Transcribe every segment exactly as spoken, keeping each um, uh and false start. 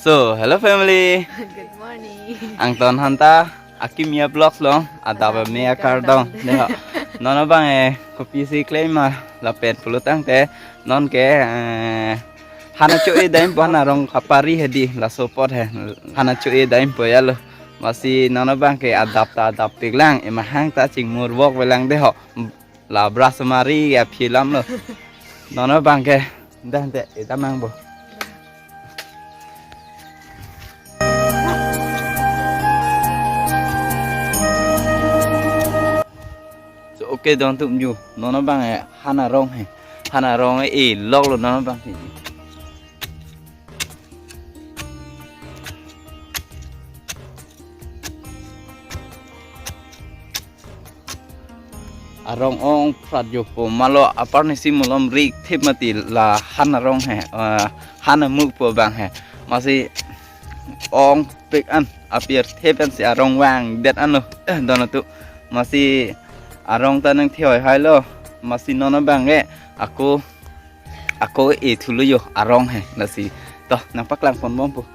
So, hello family. Good morning. Angton hanta Akimia Vlogs along adap ame akardom. Deho. Non abang eh kopisi klem ma lapen pulo tangte non ke eh, hana cho-e dam po, hana rong kapari hedi, laso apot he. Hana cho-e dam po ya lo. Masi non abang ke adap ta adap piklang, emahang ta chingmur bok velang deho. La Brahmari ya film lo. Non abang ke dah te, eh, tamang bo. So, okay, don tum ju. Non abang eh, hana rong he. Hana rong eh, eh, lok lo non abang he. Arong ong prat jo po, malo apar ni si mulom rik thip mati la hana rong he, eh, hana muk po abang he. Masi ong pik an apir thip an si arong vangdet an lo, eh, don atu. Masi arong ta nang thioi hai lo, masi non abang ke ako, ako e thulo jo arong he, lasi. To, nang paklang pon bom po.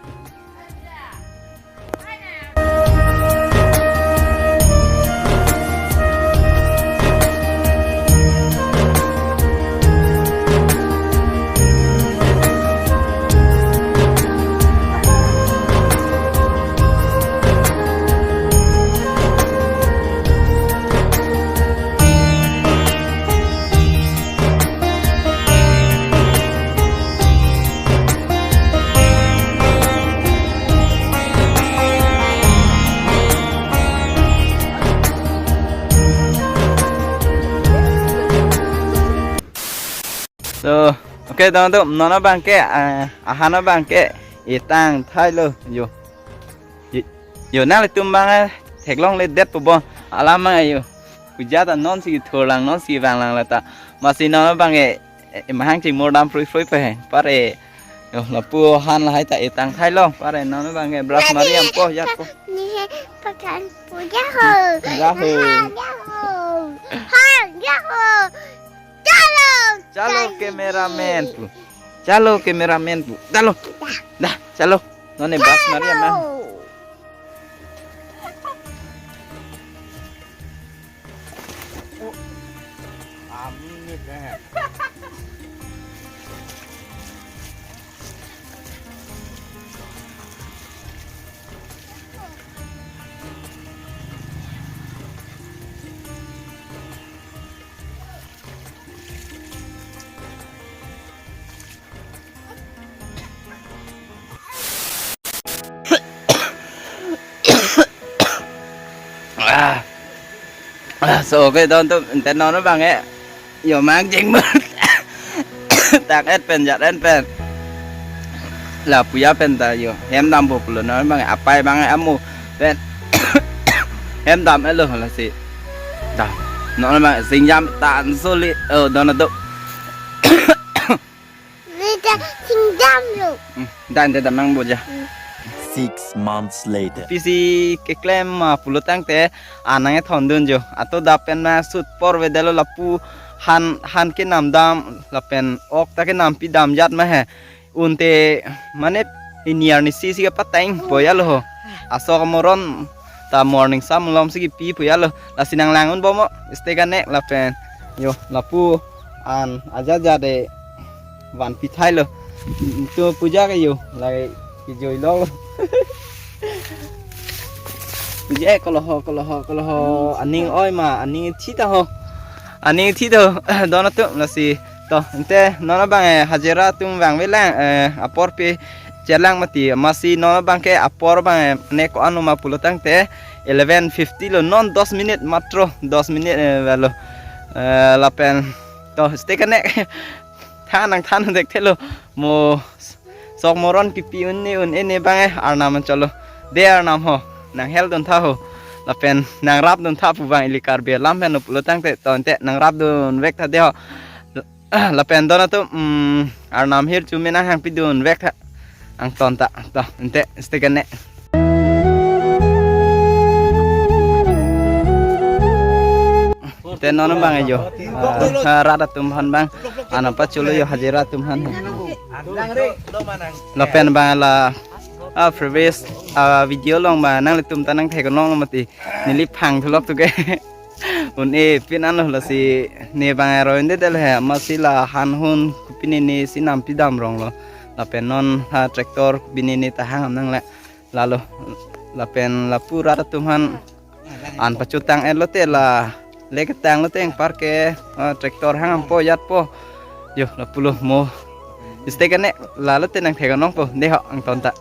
So, okay, don tum, non abang ke, ah, ahan abang ke, etang thai lo, jo. Yo, yo, nanglitum abang eh, theklongledet po bo. Alam abang eh, yo. Puja ta non si thurlang, non si vanglang la ta. Masi non abang eh, eh, mahang chingmur dam frui frui pe he. Pare, yo, lapu ahan lahai ta etang thai lo. Pare non abang eh, Brahmari am po, ya po. Ni he pakan puja ho. Puja ho. Ha, ya ho. Ha, ya ho. Chalo. Chalo, cameraman pu. Chalo, cameraman pu. Chalo. Dah, chalo. Non ne Brahmari ma. Ah. Ah, so okay, don tum, ante non abang eh. Yo mang jeng mer. Tak et pen, jat et pen. La puja pen ta yo. Hem dam po pulo non abang eh, apai abang eh amu pen. Hem dam et lo lasi. Ta. Non abang eh, singjam tan suli. Oh, don atu. Ni ta singjam lo. Hmm, dan te damnang boja. Hmm. Six months later. Pisi keklem ma pulo tangte anang e thondun jo. Ato dap pen ma sut apor vedetlo lapu han, han kenam dam lapen ok ta kenam pi dam jat ma he. Unte mane ini arni si si kepateng po ya lo ho. Asok moron ta morning sam lom si kipi po ya lo. Lasi nang lang un bom mo. Stay kanek lapen. Yo, lapu an aja aja de van pithai lo. To puja ke yo, lagi kijoi lo. Puja ke koloho, koloho, koloho. Aning oi ma, aning thi ta ho. Aning thi to, don atu lasi. To, ante non abang eh, hajira atum vang velang, eh, apor pe chelang mati, masi non abang ke apor abang eh, ne ko-an lo ma pulo tangte, eleven fifty lo, non dos minute matro, dos minute, eh, velo. Eh, lapen, to, stay kanek. Than nang than dek thelo. Mo sok moron kipi un ne un ne bang eh arnam cholo. De arnam ho. Nang hel dun tha ho. Lapen nang rap dun tha pu bang ili Karbi alam pen pulo tangte tonte nang rap dun vek tha de ho. Lapen don atum, mm, arnam hir chu me nang hang pi dun vek tha. Angton ta. To, ante stay kanek. Te non bang ajo. Ah, rat atum han bang. Ano pa chulo yo hajira atum han. Lapen bang la ah, previous, ah, video along ma nanglitum ta nangthek-onong mati. Neli phang thulok tu ke. Un-e pin anlo, lasi ne bang aroi de del he, amatsi la han hun kopine ne si nampi damrong lo. Lapen non ha tractor kopine ne ta hang nangle. Lalo, lapen lapu rat atum aphan an pachotang-et lote la, le ketang lote anpar ke, ah, tractor hang dampo jatpo. Jo, lapulo mo. Iste kane, lalo te nangthek-onongpo, de ho, angton ta.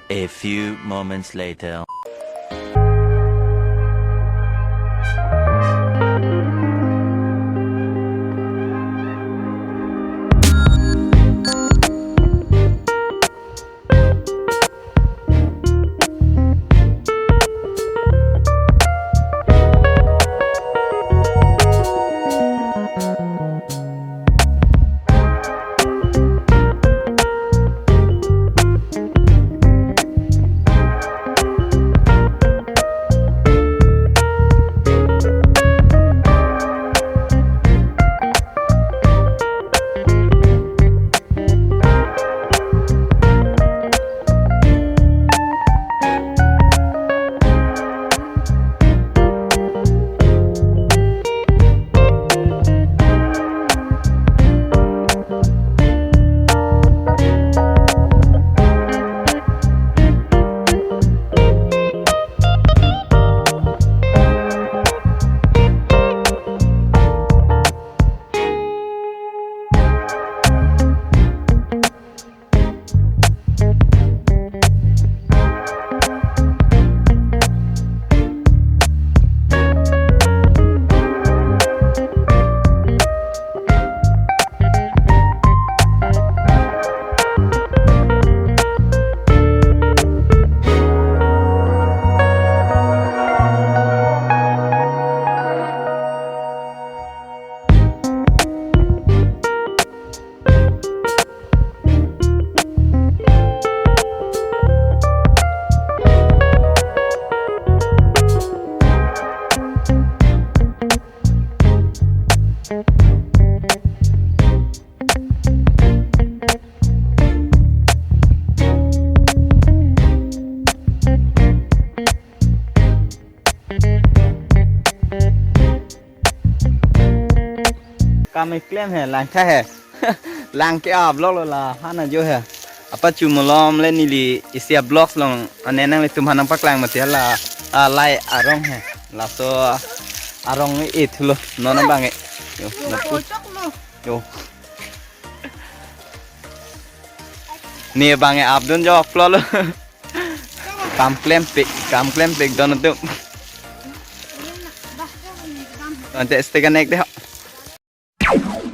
A few moments later. Kam keklem he, lang tha he. Lang ke-ap loklo la, hana jo he. Apa chu malom le neli isi a-vlogs along, ane nanglitum aphan nangpaklang mati la, ah, lai arong he. Laso arong e thulo, non abang e. Jo, lapu. Jo. Ne bang e apdun joklo lo. Kam klempik, kam klempik don atum. Ante este kanek de ho.